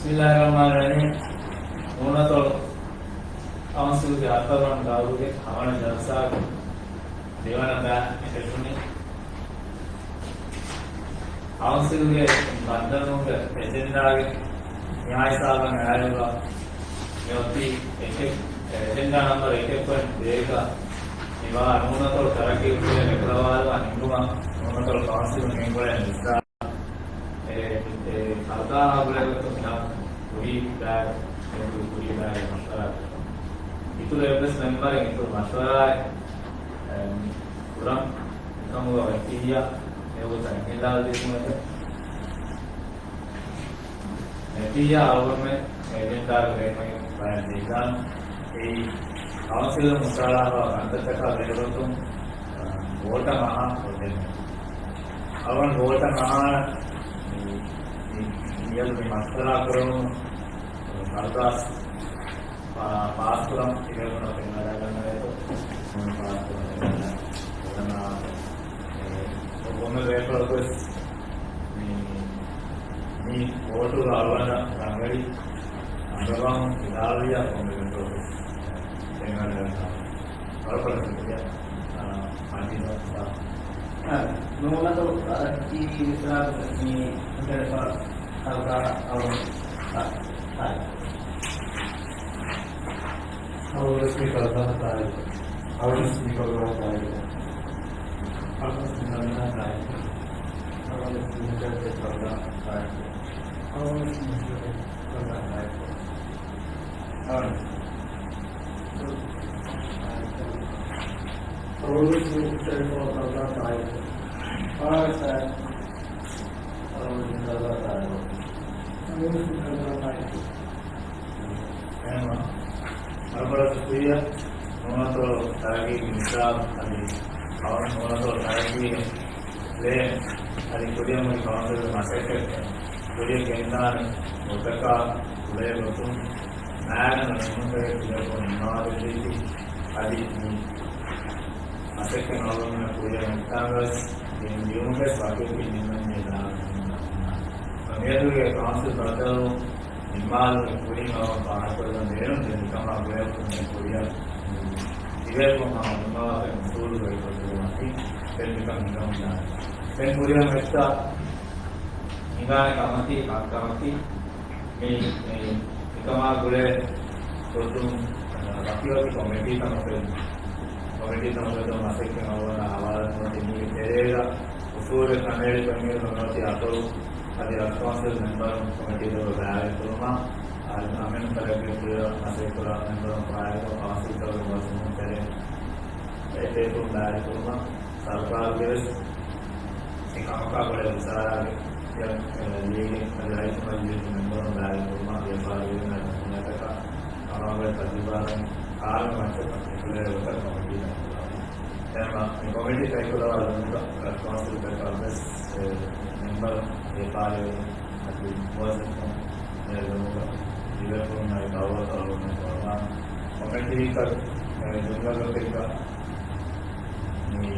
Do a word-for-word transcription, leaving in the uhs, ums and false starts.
ބިސްމިއްލާހިއްރަޙްމާނިއްރަޙީމް. ނޫނަތޮޅު ކައުންސިލްގެ ހަތަރުވަނަ ދައުރުގެ ހަވަނަ ޖަލްސާގެ ދެވަނަ ބައި އެކަށުން ކައުންސިލްގެ ބައްދަލުވުމުގެ އެޖެންޑާގެ މިހާ ހިސާބަށް އައިއިރުގަ މިއޮތީ އެކެއް، އެޖެންޑާ ނަމްބަރު އެކެއް ޕޮއިންޓް ދޭގަ މިވާ ނޫނަތޮޅު ތަރައްގީ ކުރިޔަށް އެކުލަވާލުމަށް ހިންގުމަށް ނޫނަތޮޅު ކައުންސިލުން ގެންގުޅޭ މިސްރާ އެ، އެ، ހަރުދާހާ ގުޅޭގޮތުން މިހާރު ކުރީ ބައި، އެ، ކުރީ ބައި މަޝްވަރާ ކުރަން. އިތުރު އެއްވެސް މެމްބަރެއް އިތުރު މަޝްވަރާއެއް، އެ، ކުރަން މިކަމުގަ ވެއްޓިއްޔާ، އެ ގޮތަށް އެނގިލާލަދީފުން އެބަ. ނެތިއްޔާ އަޅުގަނޑުމެން އެޖެންޑާގެ ރޭކަމެއް ބަޔަށް ދީދާން. އެއީ ކައުންސިލުން ހުށަހަޅާފަ ކަންތައްތަކާ ބެހޭގޮތުން، އަ، ވޯޓަށް އަހާ ކޮށްދެން. އަޅުގަނޑު ވޯޓަށް އަހާ މި، މި، މިއަދު މި މަޝްވަރާ ކުރެވުނު ކަރުދާސް ޕާ-، ޕާސްކުރަން ތިބޭފުޅުންނަށް ފެންނަ ގަންނަވޭތޯ؟ ފާސްކުރަން ފެންނަ ގަންނަވާ. އެ، ކޮންމެ ބޭފުޅަކުވެސް މި، މި ވޯޓުގަ އަޅުގަނޑަށް ރަނގަޅީ ރަނގަޅުވާން ވިދާޅުވިއްޔާ ކޮންމެ ބޭފުޅަކުވެސް ފެންނަ ގަންނަވާ. ވަރަށް ބޮޑަށް ޝުކުރިއްޔާ. އާ، އާ، ނޫނަތޮޅު ތަރައްގީ މިސްރާބު މި ހުށަހެޅިފަ ހަރުދާ އަޅު. އާ، އާ. އަޅުވެސް މި ކަރުދާހަށް ތާއީދު. އަޅުވެސް މި ކަރުދާހަށް ތާއީދު. އަޅުވެސް މި ކަރުދާހަށް ތާއީދު. އަޅުވެސް މި ކަރުދާހަށް ތާއީދު. އަޅުވެސް މި ކަރުދާހަށް ތާއީދު. އާ. އެހެންވީމަ، ވަރަށް ބޮޑަށް ޝުކުރިއްޔާ. ނޫނަތޮޅު ތަރައްގީގެ މިސްރާބު އަދި ނޫނަތޮޅު ތަރައްގީގެ ޕްލޭން އަދި ކުރިއަށް މި ކައުންސިލްގެ މަސައްކަތް ކުރިއަށް ގެންދާނެ ގޮތަކާ ގުޅޭ ގޮތުން މާގަނޑު ނިންމުންތަކެއް ތިބޭފުޅުން ނިންމާދެއްވީތީ، އަދި މި މަސައްކަތް އަޅުގަނޑުމެން ކުރިއަށް ނުކުތާނގަވެސް ދިން ދިޔުމުގެ ވަކިވެތި ނިންމަންޖެހޭ ދާން މިއަދުގެ ކައުންސިލް ބައްދަލުވުން ނިންމާލުމުގެ ކުރިން އަޅުގަނޑު ފާހަގަކޮށްލަން ބޭނުން. ދެން މިކަމާ ގުޅޭ ގޮތުން ދެން ކުރިއަށް ތިބޭފުޅުން ހަމަ ނިންމަވާފައި އުސޫލުގައި ކޮށްދެއްވުމަކީ ދެން މިކަން ހިނގަމުންދާނެ. ދެން ކުރިއަށް މެއްޗަށް ހިނގާނެ ކަމަކީ، ހައްގު ކަމަކީ، މި، މި، މިކަމާ ގުޅޭ ގޮތުން، އަ، ވަކިވަކި ކޮމިޓީ ތަމަކު، ކޮމިޓީ ތަމަކު މަސައްކަތް އަޅުގަނޑަށް ހަވާލުކުރުމަށް މީގެ ތެރޭގަ އުސޫލެއް ކަނޑައެޅިފައި މިއަދު މިއޮތީ އަތޮޅު އަދި ރަށު ކައުންސިލް މެމްބަރުން ކޮމިޓީތަކަށް ބައިވެރިކުރުމަށް، އަދި އަމިއްލަ ތަރައްގީ ކުރިއަށް މަސައްކަތް ކުރާ މެމްބަރުން ފާއިތު ކައުންސިލްތަކުގެ މުވައްޒަފުން ތެރޭ އެ ބޭފުޅުން ބައިވެރިކުރުމަށް ސަރުކާރުގެވެސް އެ ކަމަކާ ގުޅޭ ވުޒާރާގެ ލީގެއް އަދި ރައްޔިތުންގެ ލީގު މެމްބަރުން ބައިވެރިކުރުމަށް ވިޔަފާރިވެރިން އަދި މަސްއޫލުންތަކަށް ކަމާގުޅޭ ތަޖުރިބާވެރިން ކާރުގެ މައްޗަށް އެކުލެވޭ ގޮތަށް ކޮމިޓީ ތައްޔާރު. އެހެންވީމަ، މި ކޮމިޓީ ތައްޔާރު ކުރައްވާ ރައްޔިތުންގެ ކަންތައް ވެސް، އެ، މެމްބަރުން ވިޔަފާރިވެރިން އަދި މުވައްޒަފުން އެ ލޮބުގަ ތިބޭފުޅުންނަށް ދައުވަތު އަޅުގަނޑު ކުރައްވާނެ. ކޮމިޓީއަކަށް، އެ، ޖުމްލަ ގޮތެއްގަ މި